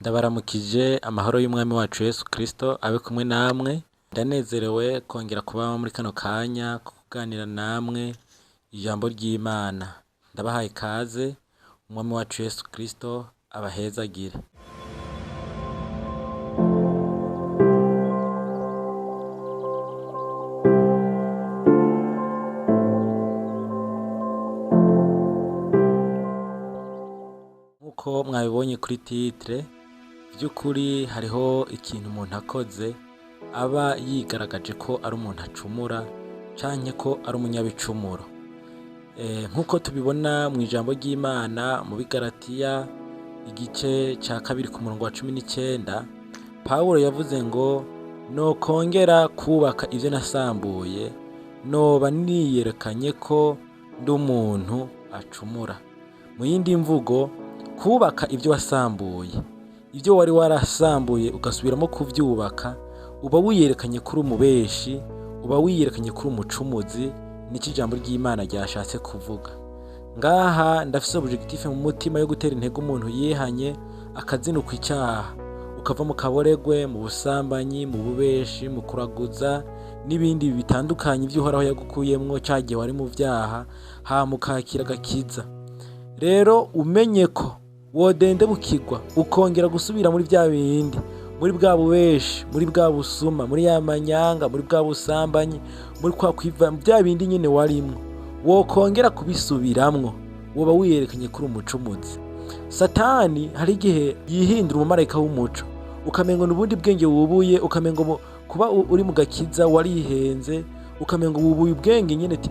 Ndabaramukije amahoro y'umwami wacu Yesu Kristo abe kumwe namwe. Ndanezerewe kongera kuba muri kano kanya ko kuganira namwe ijambo ry'Imana. Ndabahaye ikaze, umwami wacu Yesu Kristo abahezagire. Nk'uko mwabibonye kuri titre, vy'ukuri hariho ikintu umuntu akoze aba yigaragaje ko ari umuntu acumura canke ko ari umunyabicumuro. Nk'uko tubibona mw'ijambo ry'Imana mu Bigaratiya igice ca kabiri ku murongo wa 19, Pawulo yavuze ngo nokongera kubaka ivyo nasambuye, noba niyerekanye ko ndi umuntu acumura. Mu yindi mvugo, kubaka ivyo wasambuye, ivyo wari warasambuye ugasubiramo kuvyubaka, uba wiyerekanye ko uri umubeshi, uba wiyerekanye ko uri umucumuzi, nico ijambo ry'Imana ryashatse kuvuga. Ngaha ndafise objectif mu mutima yo gutera intege umuntu yihanye akazinukwa icaha, ukava mu kaboregwe, mu busambanyi, mu bubeshi, mu kuraguza n'ibindi bitandukanye ivyo Uhoraho yagukuyemwo ca gihe wari mu vyaha, hama ukakira agakiza. Rero umenye ko wodendebukirwa ukongera gusubira muri vya bindi, muri bwa bubeshi, muri bwa busuma, muri ya manyanga, muri bwa busambanyi, muri kwa kwiva vya bindi nyene warimwo, wokongera kubisubiramwo, woba wiyerekanye ko uri umucumuzi. Satani hari igihe yihindura umumarayika w'umuco, ukamengo n'ubundi bwenge wubuye, ukamengo kuba uri mu gakiza warihenze, ukamengo wubuye ubwenge nyene ati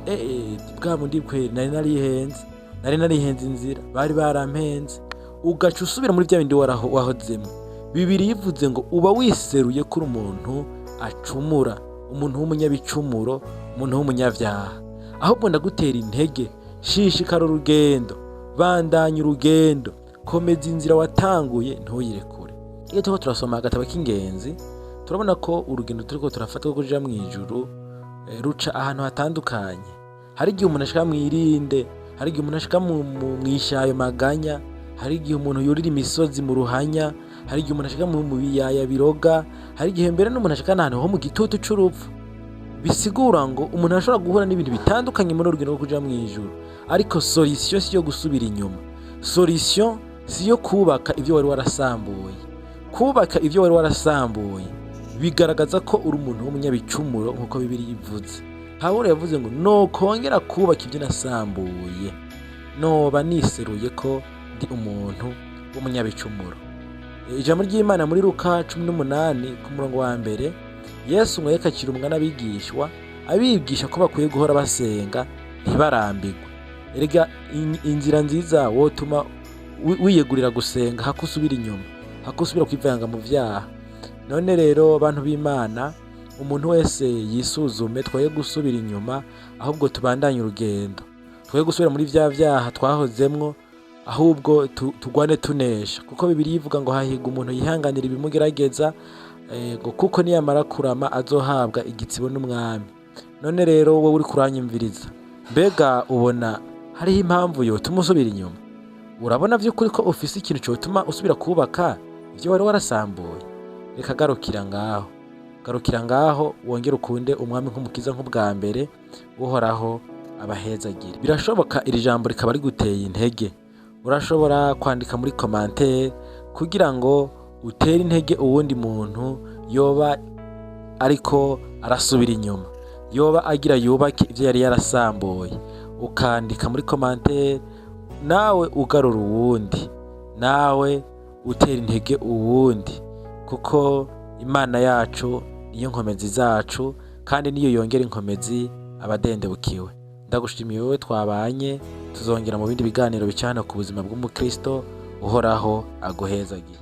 bwa bundi kweri nari narihenze, nari narihenze inzira, bari barampenze, ugaca usubira muri vya bindi wahozemwo. Bibiliya ivuze ngo uba wiseruye ko uri umuntu acumura, umuntu w'umunyabicumuro, umuntu w'umunyavyaha. Ahubwo ndagutera intege, shishikara urugendo, bandanya urugendo, komeza inzira watanguye ntuyirekure. Iyo turiko turasoma agatabo k'ingenzi, turabona ko urugendo turiko turafata rwo kuja mw'ijuru ruca ahantu hatandukanye. Hari igihe umuntu ashika mw'irinde, hari igihe umuntu ashika mw'ishayo maganya, hari igihe umuntu yurira imisozi mu ruhanya, hari igihe umuntu ashika mu biyaya biroga, hari igihe mbere n'umuntu ashika n'ahantu ho mu gitutu c'urupfu. Bisigura ngo umuntu arashobora guhura n'ibintu bitandukanye muri urugendo rwo kuja mw'ijuru, ariko solution si yo gusubira inyuma, solution si yo kubaka ivyo wari warasambuye. Kubaka ivyo wari warasambuye bigaragaza ko uri umuntu w'umunyabicumuro nk'uko Bibiliya ivuze. Pawulo yavuze ngo nokongera kubaka ivyo nasambuye, noba niseruye ko ndi umuntu w'umunyabicumuro. Ijambo ry'Imana muri Luka 18 ku murongo wa mbere, Yesu ngo yakakira umwana abigishwa, abigisha ko bakwiye guhora basenga ntibarambirwe. Erega inzira nziza wotuma wiyegurira gusenga hako usubira inyuma, hako usubira kwivanga mu vyaha. None rero bantu b'Imana, umuntu wese yisuzume, twoye gusubira inyuma, ahubwo tubandanye urugendo. Twoye gusubira muri vya vyaha twahozemwo, ahubwo tugwane tunesha. Kuko Bibiliya ivuga ngo hahirwa umuntu yihanganira ibimugerageza, ngo kuko niyamara kurama azohabwa igitsibo n'umwami. None rero wowe uriko uranyumviriza, mbega ubona hariho impamvu yotuma usubira inyuma? Urabona vy'ukuri ko ufise ikintu cotuma usubira kubaka ivyo wari warasambuye? Reka garukira ngaho, garukira ngaho, wongere ukunde umwami nk'umukiza nk'ubwa mbere. Uhoraho abahezagire. Birashoboka iri jambo rikaba riguteye intege. Urashobora kwandika muri commentaire kugira ngo utere intege uwundi muntu yoba ariko arasubira inyuma, yoba agira yubake ivyo yari yarasambuye. Ukandika muri commentaire, nawe ugarura uwundi, nawe utera intege uwundi, kuko Imana yacu niyo nkomezi zacu, kandi niyo yongera inkomezi abadendebukiwe. Ndagushimiye wowe twabanye, tuzongera mu bindi biganiro bica hano ku buzima bw'umukristo. Uhoraho aguhezagire.